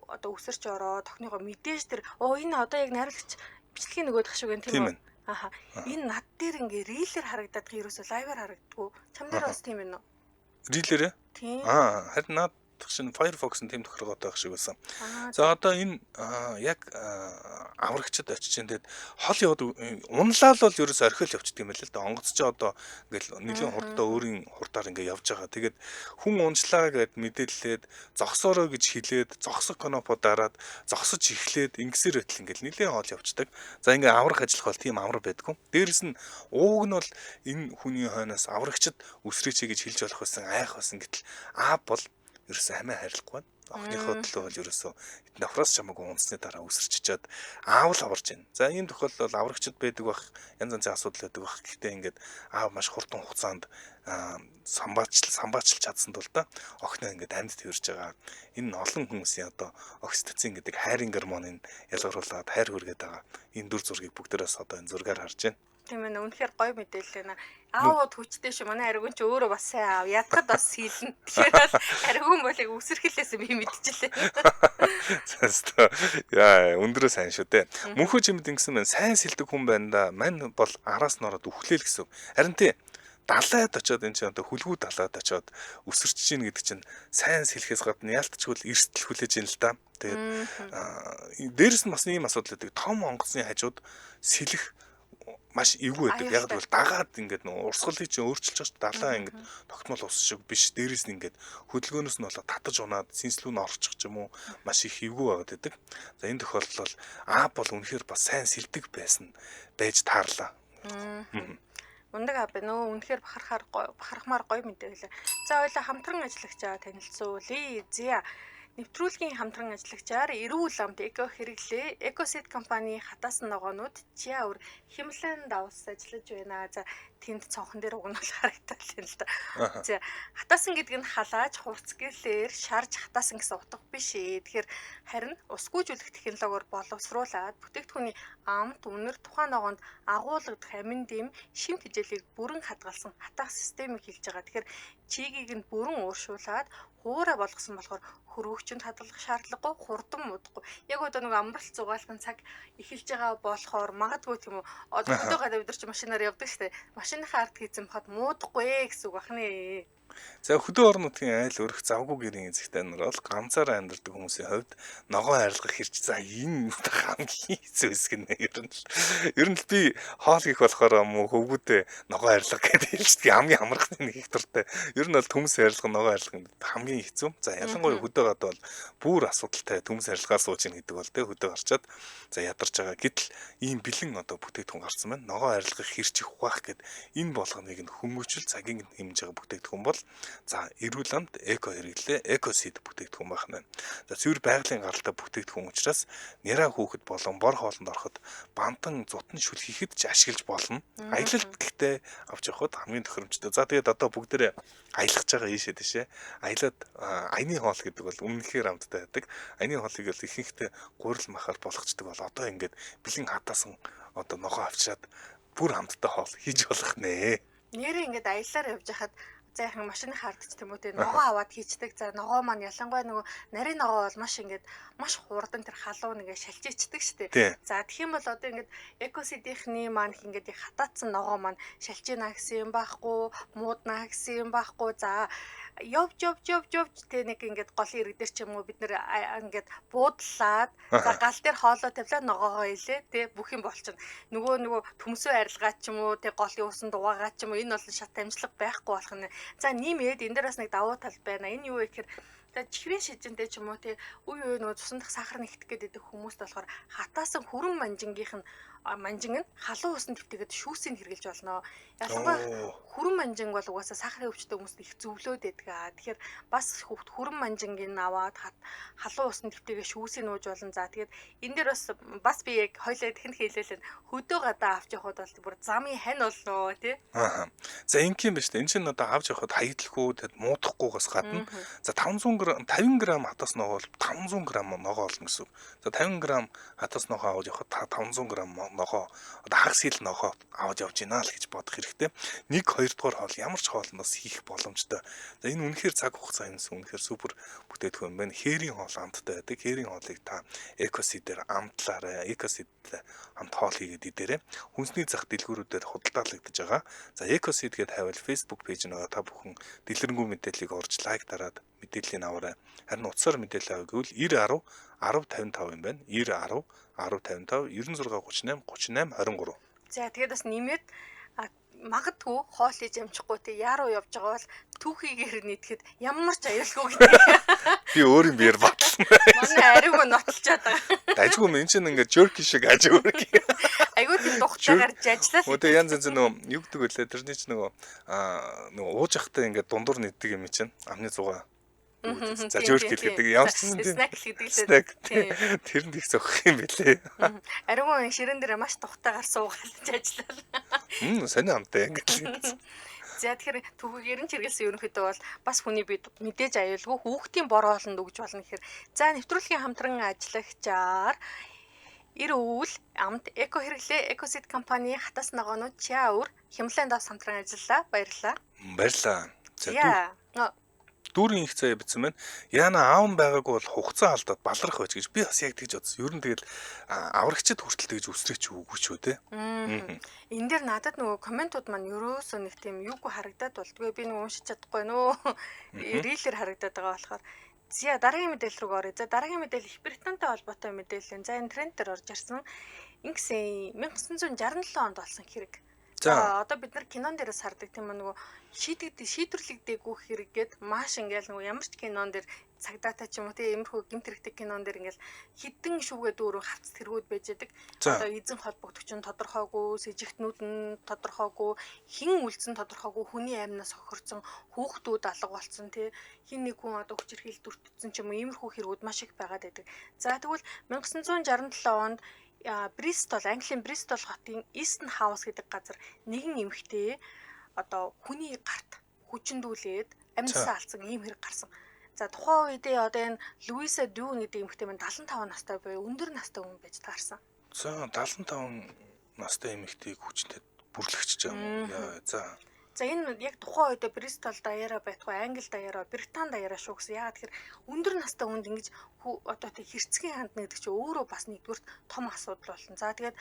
одоо өсөрч ороод охиныхоо мэдээж тэр энэ одоо яг найруулагч бичлэгийн нөгөөх шиг байна тийм үү? Аха. Энэ над дээр ингээ рилээр харагдаад байгаа, ерөөсөө лайваар харагддаггүй. Чам дээр бас тийм байна уу? Рилээрээ? Тийм. Харин над чинь Firefox-ын тийм тохиргоотой байх шиг байсан. За одоо энэ яг аврагчид очиж энэ тэгэд хол яваад унлаа л бол ерөөсөө орхиол явчихдаг юм байл л да. Онгоц чи одоо ингээл нэлийн хурдтай өөрийн хурдаар ингээ явж байгаа. Тэгээд хүн унжлаа гэд мэдээллээд зогсоорой гэж хэлээд зогсох кнопо дараад зогсож эхлээд ингэсээр байтал ингээл нэлийн хол явчихдаг. За ингээ аврах ажиллах бол тийм амар байдгүй. Дээрэс нь ууг нь бол энэ хүний хойноос аврагчид өсрөөч гэж хэлж болох байсан, айх байсан гэтэл аа бол ерөөсөө амиа хайрлахгүй байна. Охиныхоо төлөө бол ерөөсөө хэдэн давхраас чамаагүй унсны дараа өсөрч чаад аав л аварч байна. За ийм тохиолдол аврагчд байдаг бах, янз янзын асуудал байдаг бах. Гэхдээ ингээд аав маш хурдан хугацаанд самбаачилж чадсан тул та охиноо ингээд амьд тэрж байгаа. Энэ нь олон хүмүүсийн одоо окситоцин гэдэг хайрын гормоныг ялгаруулад хайр хүргээд байгаа. Энэ дүр зургийг бүгдээрээс одоо энэ зургаар харж байна. Тийм ээ, үнэхээр гоё мэдээлэл байна. Аавууд хүчтэй шүү. Манай ариун ч өөрөө бас сайн аав. Ядахад бас хийлнэ. Тэгэхээр бол ариун бол яг үсэрхэлээс би мэдчихлээ. За яа, өндрөө сайн шүү дээ. Мөнхөө чимэд ингэсэн байна. Сайн сэлдэг хүн байна да. Мань бол араас нь ороод үхлээл гэсэн. Харин тий далайд очиод энэ чинь одоо хүлгүү далайд очиод өсөрч чинь гэдэг чинь сайн сэлхээс гадна яалтчгүй эрсдэл хүлээж ин л да. Тэгээд дээрэс нь бас ийм асуудал байдаг. Том онгоцны хажууд сэлэх маш эвгүй байдаг. Яг бол дагаад ингээд нөө урсгалыг чинь өөрчилж байгаа шүү дээ. Далаа ингээд тогтмол ус шиг биш. Дээрээс нь ингээд хөдөлгөөнөөс нь болоод татаж унаад сэнслүү нь орчих ч юм уу маш их эвгүй байгаад байдаг. За энэ тохиолдолд бол аа бол үнэхээр бас сайн сэлдэг байсан байж таарлаа. Ундаг аа нөө үнэхээр бахархмаар гоё мэдээлээ. За ойлаа хамтран ажиллагчаа танилцуулъя. Зя нэвтрүүлгийн хамтран ажиллагчаар эрүүл амт эко хэрэглээ Экосет компани хатаасан ногоонууд Чиа өр Химлэн давс ажиллаж байна. За тэнд цонхон дээр уг нь бол харагдал юм л да. За хатаасан гэдэг нь халааж хурц гэрлээр шарж хатаасан гэсэн утга биш ээ. Тэгэхээр харин усгүйжүүлэх технологиор боловсруулад бүтээгдэхүүний амт, үнэр тухайн ногоонд агуулгадах амин дэм шим тэжээлийг бүрэн хадгалсан хатаах системийг хэлж байгаа. Тэгэхээр чигийг нь бүрэн ууршуулад хуурай болгосон болохоор хөрвөгчөнд хадгалах шаардлагагүй, хурдан муудахгүй. Яг одоо нэг амралт зугаалгын цаг эхэлж байгаа болохоор магадгүй тийм үү. Одоо хөдөө гадаа бид нар чи машинаар явдаг штэ. Машиныхаа ард хийцэн бахад муудахгүй гэсэн үг бахны. За хөдөө орон нутгийн айл өрх завгүй гэрийн эзэгтэй нар бол ганцаараа амьдардаг хүмүүсийн хувьд ногоо арилгах хэрч за энэ хамгийн хэцүү хэсэг нь ер нь л би хоол хийх болохоор муу хөвгүүдээ ногоо арилга гэдэг хэлждэг хамгийн амархны нэг их дуртай. Ер нь бол төмс арилга ногоо арилга хамгийн хэцүү. За ялангуяа хөдөө гадаа бол бүр асуудалтай төмс арилгаа сууж ийн гэдэг бол тэ хөдөө гарчаад за ядарч байгаа. Гэтэл ийм бэлэн одоо бүтээгдэхүүн гарсан байна. Ногоо арилгах хэрчих ухаах гэд энэ болгоныг нь хөнгөвчл цагийн хэмжиж байгаа бүтээгдэхүүн бол за эрүүл амт эко хэрэглээ экосид бүтээгдэхүүн байх нь. За цэвэр байгалийн гаралтай бүтээгдэхүүн учраас няраа хүүхэд болон бор хоолнд ороход бантан зутан шүлхийхэд ч ашиглаж болно. Аялалд гэхдээ авч явахад хамгийн тохиромжтой. За тэгээд одоо бүгдээрээ аялах байгаа ийшээ тийшээ. Аялаад аяны хоол гэдэг бол үнэхээр амттай байдаг. Аяны хоолыг бол ихэнхдээ гурил махаар болгочдөг бол одоо ингээд бэлэн хатаасан одоо ногоо авчираад бүр амттай хоол хийж болох нэ. Нэрээ ингээд аяллаар явж хахад За яхан машины хардч тийм үү те ногоо аваад хийчдэг. За ногоо маань ялангуяа нөгөө нарийн ногоо бол маш ингээд маш хурдан тэр халуун ингээд шалчийчдэг штэ. За тэгэх юм бол одоо ингээд Ecoseed-ийнхний маань ингээд хатаацсан ногоо маань шалчина гэсэн юм байхгүй, муудна гэсэн юм байхгүй. За явж явж явж явж тэ нэг ингээд голын ирэг дээр ч юм уу бид нэр ингээд буудлаад за гал дээр хоолоо тавилаа ногоогоо илээ тэ бүх юм болчихно. Нөгөө төмсөө арилгаа ч юм уу тэ голын усан дугаагаа ч юм уу энэ бол шат амжилт байхгүй болох нь. За нэмээд энэ дээр бас нэг давуу тал байна. Энэ юу вэ гэхээр за чихрийн шижинтэй ч юм уу тэ үе үе нөгөө цусан дах сахар нэгтгэх гээд байдаг хүмүүст болохоор хатаасан хүрэн манжингийнх нь манжин нь халуун усан твтэйгээд шүүсийг хэрглэж болно. Ялангуяа хүрэн манжинг бол угаасаа сахарын өвчтэй хүмүүст их зөвлөөд байдаг. Тэгэхээр бас хүрэн манжингийг аваад халуун усан твтэйгээ шүүсийг нууж болно. За тэгээд энэ дээр бас би яг хоёлаа дахин хэлээлэн хөдөө гадаа авч явахад бол бүр замын хань болно тий. Аа. За ингэх юм ба шүү дээ. Энэ чинь одоо авч явахад хаягдлахгүй тэгэд муудахгүйгээс гадна за 500 г 50 г хатас ногоо бол 500 г ногоо олно гэсэн үг. За 50 г хатас ногоо авч явахад 500 г ногоо одоо хагас хил ногоо аваад явж гинэ л гэж бодох хэрэгтэй. 1 2 дугаар хоол ямар ч хоолноос хийх боломжтой. За энэ үнэхээр цаг хугацаа юмсан үнэхээр супер бүтээгдэхүүн байна. Хээрийн хоол амттай байдаг. Хээрийн хоолыг та Ecoseed-ээр амтлаарай. Ecoseed-тэй хамт хоол хийгээд идээрэй. Хүнсний зах дэлгүүрүүдээр худалдаалагдаж байгаа. За Ecoseed гэдээ хайвал Facebook page нь та бүхэн дэлгэрэнгүй мэдээллийг орж лайк дараад мэдээллийг аваарай. Харин утсаар мэдээлэл авъя гэвэл 90 10 10 55 юм байна. 90 10 10 55 96 38 38 23. За тэгээд бас нэмээд магадгүй хоол хийж амжихгүй те яаруу явж байгаа бол түүхийгээр нийтгэхэд ямар ч аюулгүй гэдэг. Би өөр юм биер батлсан. Манай ариуг нотолчоод байгаа. Дажгүй юм энэ чинь ингээд jerky шиг ажиг үрг. Айгуу тийм тухтайгаар жажлаа. Өө тэг янз янз нөгөө юу гэдэг вүлээ тэрний чинь нөгөө нөгөө ууж явахдаа ингээд дундуур нийтдэг юм чинь амны зугаа. За jerky гэдэг ямар ч юм тийм snack гэдэг лээ. Тэрэнд их зохих юм бэлээ. Ариугын ширэн дээр маш тухтайгаар суугаад жажлаа. Сонио амтай ингээд. За тэгэхээр түүхийгээр нь чиргэлсэн ерөнхийдөө бол бас хүний бид мэдээж аюулгүй хүүхдийн бор хоолнд өгж болно гэхээр за нэвтрүүлгийн хамтран ажиллагчаар Эрүүл амт эко хэрэглээ Ecoseed компани хатас ногоонууд Чиа өр Хямлын дас хамтран ажиллаа. Баярлалаа. Баярлалаа. За дүүрийн их заяа бичсэн байна. Яна аав нь байгаагүй бол хугацаа алдаад баларх байж гэж би бас яг тэгж бодсон. Ер нь тэгэл аврагчд хүртэл тэгж үсрээч үгүй ч үү те. Энэ дээр надад нөгөө комментууд маань ерөөсөө нэг тийм юугүй харагдаад болдгоо. Би нөгөө уншиж чадахгүй нөө. Рилэр харагдаад байгаа болохоор. За дараагийн мэдээлэл рүү оръё. За дараагийн мэдээлэл Их Британтай холбоотой мэдээлэл. За энэ тренд дээр орж ирсэн. Ингэсэн 1967 онд болсон хэрэг. За одоо бид нар кинон дээрээс хардаг тийм үү нөгөө шийдвэрлэгдээгүй хэрэг гээд маш ингээл нөгөө ямар ч кинон дээр цагдаатай ч юм уу тийм иймэрхүү гэмт хэрэгтэй кинон дээр ингээл хідэн шүүгээд өөрөө хавц тэргүүд байж байдаг. Одоо эзэн холбогдогч нь тодорхойгүй, сэжигтнүүд нь тодорхойгүй, хэн үлдсэн тодорхойгүй, хүний амнаас хохирцсон, хүүхдүүд алга болсон тий хин нэг хүн одоо хүчирхийлэлд өртсөн ч юм уу иймэрхүү хэрэгүүд маш их байгаад байдаг. За тэгвэл 1967 онд Бристол, Английн Бристол хотын Easton House гэдэг газар нэгэн эмэгтэй одоо хүний гарт хүчндүүлээд амьсаа алдсан ийм хэрэг гарсан. За тухайн үедээ одоо энэ Луиса Дюн гэдэг эмэгтэй маань 75 настай буюу өндөр настай хүн байж таарсан. За 75 настай эмэгтэйг хүчнээд бүрлэгчж байгаа юм уу? Яа за. За энэ яг тухайн үедээ Бристол даяараа байтугай Англи даяараа Британи даяараа шүү гэсэн. Яагаад тэгэхээр өндөр настай хүнд ингэж одоо тэг хэрцгий хандна гэдэг чинь өөрөө бас нэгдүгürt том асуудал болно. За тэгээд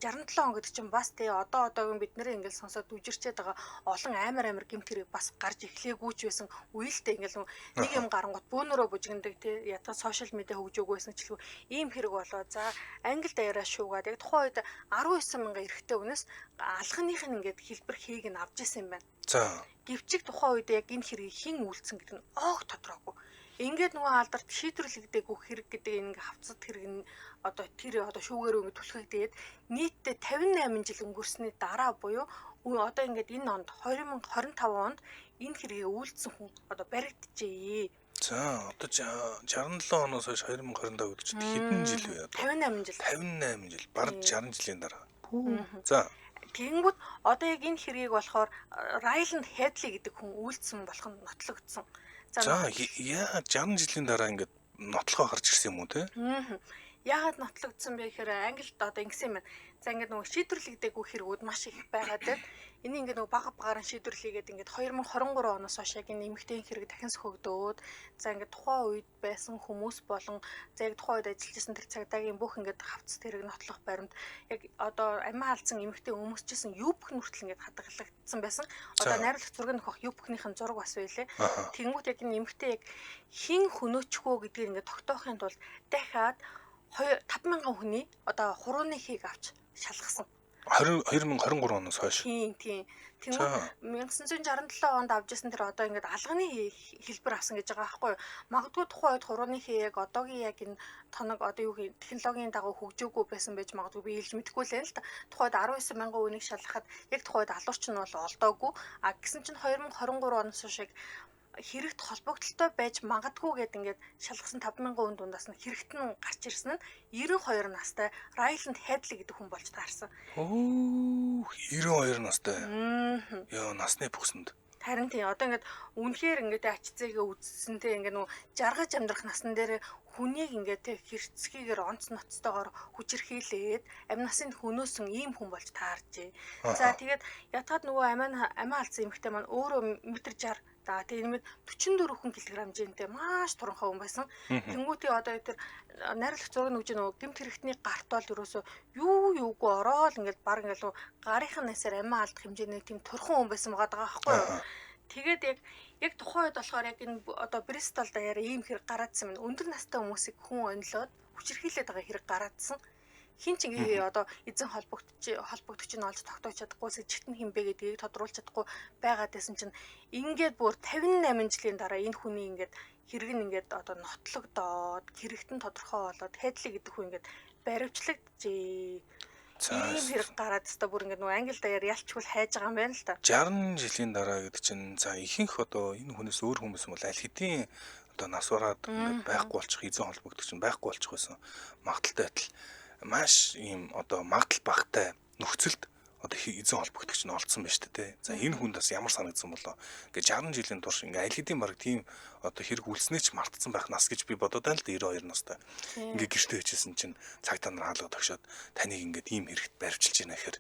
67 он гэдэг чинь бас тэг одоогийн бид нэр ингээл сонсоод үжирчээд байгаа олон амар гэмт хэрэг бас гарч эхлээгүй ч байсан үеэлтэй ингээл нэг юм гарангуут бөөнөрөө бужигнадаг тий ятга сошиал медиа хөгжөөгүй байсан ч илүү ийм хэрэг болоо. За Англи даяараа шүүгаад яг тухайн үед 19 мянган эрэгтэй хүнээс алханых нь ингээд хэлбэр хийг нь авч исэн юм байна. За. Гэвчиг тухайн үед яг энэ хэргийг хэн үйлдсэн гэдэг нь оог тодорхойгүй. Ингээд нөгөө алдарт шийдвэрлэгдээгүй хэрэг гэдэг энэ ингээ хавцад хэрэг нь одоо тэр одоо шүүгээр ингээ түлхэгдээд нийтдээ 58 жил өнгөрсний дараа буюу одоо ингээд энэ онд 2025 онд энэ хэргийг үйлдсэн хүн одоо баригджээ. За одоо 67 оноос хойш 2025 гэдэг чинь хэдэн жил вэ? 58 жил. 58 жил. Бараг 60 жилийн дараа. За. Тэгэнгүүт одоо яг энэ хэргийг болохоор Райланд Хедли гэдэг хүн үйлдсэн болох нь нотлогдсон. За яа 60 жилийн дараа ингээд нотлохоо гарч ирсэн юм уу те? Яагаад нотлогдсон бэ гэхээр Англид одоо ингэсэн юм байна. За ингээд нөгөө шийдвэрлэгдээгүй хэрэгүүд маш их байгаад байна. Энийг ингээд нөгөө бага багаараа шийдвэрлэгээд ингээд 2023 оноос хойш яг энэ эмэгтэй хэрэг дахин сөхөгдөөд, за ингээд тухайн үед байсан хүмүүс болон за яг тухайн үед ажиллаж исэн тэр цагдаагийн бүх ингээд хавцас хэрэг нотлох баримт яг одоо амиа алдсан эмэгтэй өмсөжсэн юбк нь хүртэл ингээд хадгалагдсан байсан. Одоо найруулах зураг нөхөх юбкнийхэн зураг бас байлээ. Тэнгүүт яг энэ эмэгтэй яг хин хөнөөчхөө гэдгийг ингээд тогтоохын тулд дахиад 5000 хүний одоо хурууны хийг авч шалгасан. 2023 оноос хойш. Тийм тийм. Тэнгүүт 1967 онд авч ирсэн тэр одоо ингээд алганы хэлбэр авсан гэж байгаа байхгүй юу? Магадгүй тухайн үед хурууны хий яг одоогийн яг энэ тоног одоо юу гэх технологийн дагуу хөгжөөгүй байсан байж магадгүй, би хэлж мэдэхгүй л юм л та. Тухайд 19 мянган үнийг шалгахад яг тухайд алуурч нь бол олдоогүй. А гэсэн чинь 2023 оноос хойш яг хэрэгт холбогдлолтой байж магадгүй гэд ингээд шалгасан 5000 хүн дундаас нь хэрэгт нь гарч ирсэн нь 92 настай Райланд Хедли гэдэг хүн болж таарсан. Оо, 92 настай. Яа, насны бүсэнд. Харин тийм, одоо ингээд үнэхээр ингээд ач зээгээ үзсэн те, ингээд нөгөө жаргаж амьдрах насн дээр хүнийг ингээд те хэрцгийгээр онц ноцтойгоор хүчирхийлээд амь насын хөнөөсөн ийм хүн болж тааржээ. За тэгээд ятгаад нөгөө амиа алдсан эмэгтэй маань өөрөө метр 60, за тэгээд нэмээд 44 кг жинтэй маш туранхай хүн байсан. Тэнгүүтээ одоо тэр найруулах зураг нүгж нөгөө гэмт хэрэгтний гарт бол ерөөсөө юу юугүй ороод ингээд баг ингээд гарынхаа насаар амиа алдах хэмжээний тийм турхан хүн байсан байгаа даа байхгүй юу. Тэгээд яг тухайн үед болохоор яг энэ одоо Бристол даяараа ийм хэрэг гараадсан юм. Өндөр настай хүмүүсийг хүн онилоод хүчирхийлээд байгаа хэрэг гараадсан. Хин ч ингээ одоо эзэн холбогдож нь олж тогтоож чадахгүй, сэжигт нь хин бэ гэдгийг тодруулж чадахгүй байгаад байсан чинь ингээд бүр 58 жилийн дараа энэ хүний ингээд хэрэг нь ингээд одоо нотлогдоод, хэрэгт нь тодорхой болоод Хедли гэдэг хүн ингээд баривчлагдчихээ. Ийм хэрэг гараад өстой бүр ингээд нөгөө англи даяар ялчгүй хайж байгаа юм байна л та. 60 жилийн дараа гэдэг чинь за ихэнх одоо энэ хүнээс өөр хүмүүс юм бол аль хэдийн одоо нас бараад ингээд байхгүй болчих, эзэн холбогдох чинь байхгүй болчих байсан магадaltaй байтал маш ийм одоо магадлал багтай нөхцөлд одоо эзэн холбогдогч нь олдсон байна шүү дээ. За энэ хүнд бас ямар санагдсан болоо. Ингээ 60 жилийн турш ингээ аль хэдийн баг тийм одоо хэрэг үлснээ ч мартцсан байх нас гэж би бодоод байна л да, 92 настай. Ингээ гэртээ хичээсэн чинь цагтаа нар хаалга тогшоод таныг ингээд ийм хэрэгт баривчилж байна гэхээр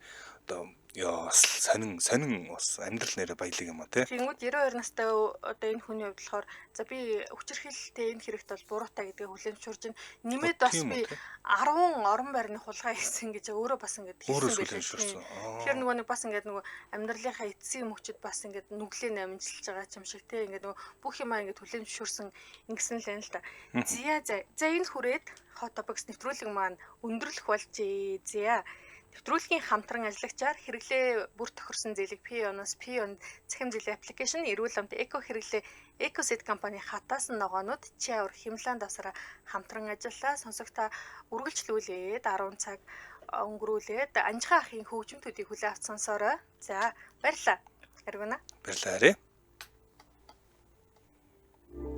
одоо ёо бас сонин сонин бас амьдрал нэрэ баялаг юм а тий. Тэнгүүд 92 настай одоо энэ хүний хувьд болохоор за би хүчирхийлэлтэй энэ хэрэгт бол буруутай гэдгийг хүлээн зөвшөөрж байна. Нэмээд бас би 10 орон байрны хулгай хийсэн гэж өөрөө бас ингээд хэлсэн байлээ. Тэгэхээр нөгөө нэг бас ингээд нөгөө амьдралынхаа эцсийн мөчөд бас ингээд нүглээ намжилж байгаа юм шиг тий. Ингээд нөгөө бүх юмаа ингээд хүлээн зөвшөөрсөн ингэсэн л байна л да. Зя за энэ хүрээд Hot Topics нэвтрүүлэг маань өндөрлөх болжээ. Зя. Нэвтрүүлгийн хамтран ажиллагчаар хэрэглээ бүр тохирсон зээлэг P-оноос P-он цахим зээлийн аппликейшн, эрүүл амт эко хэрэглээ Экосет компани хатаасан ногоонууд Чиавр Химлан давсараа хамтран ажиллаа. Сонсогч та үргэлжлүүлээд 10 цаг өнгөрүүлээд Анжихаа ахын хөгжим төдий хүлээн авч сонсоорой. За баярлалаа. Аргуна. Баярлалаа.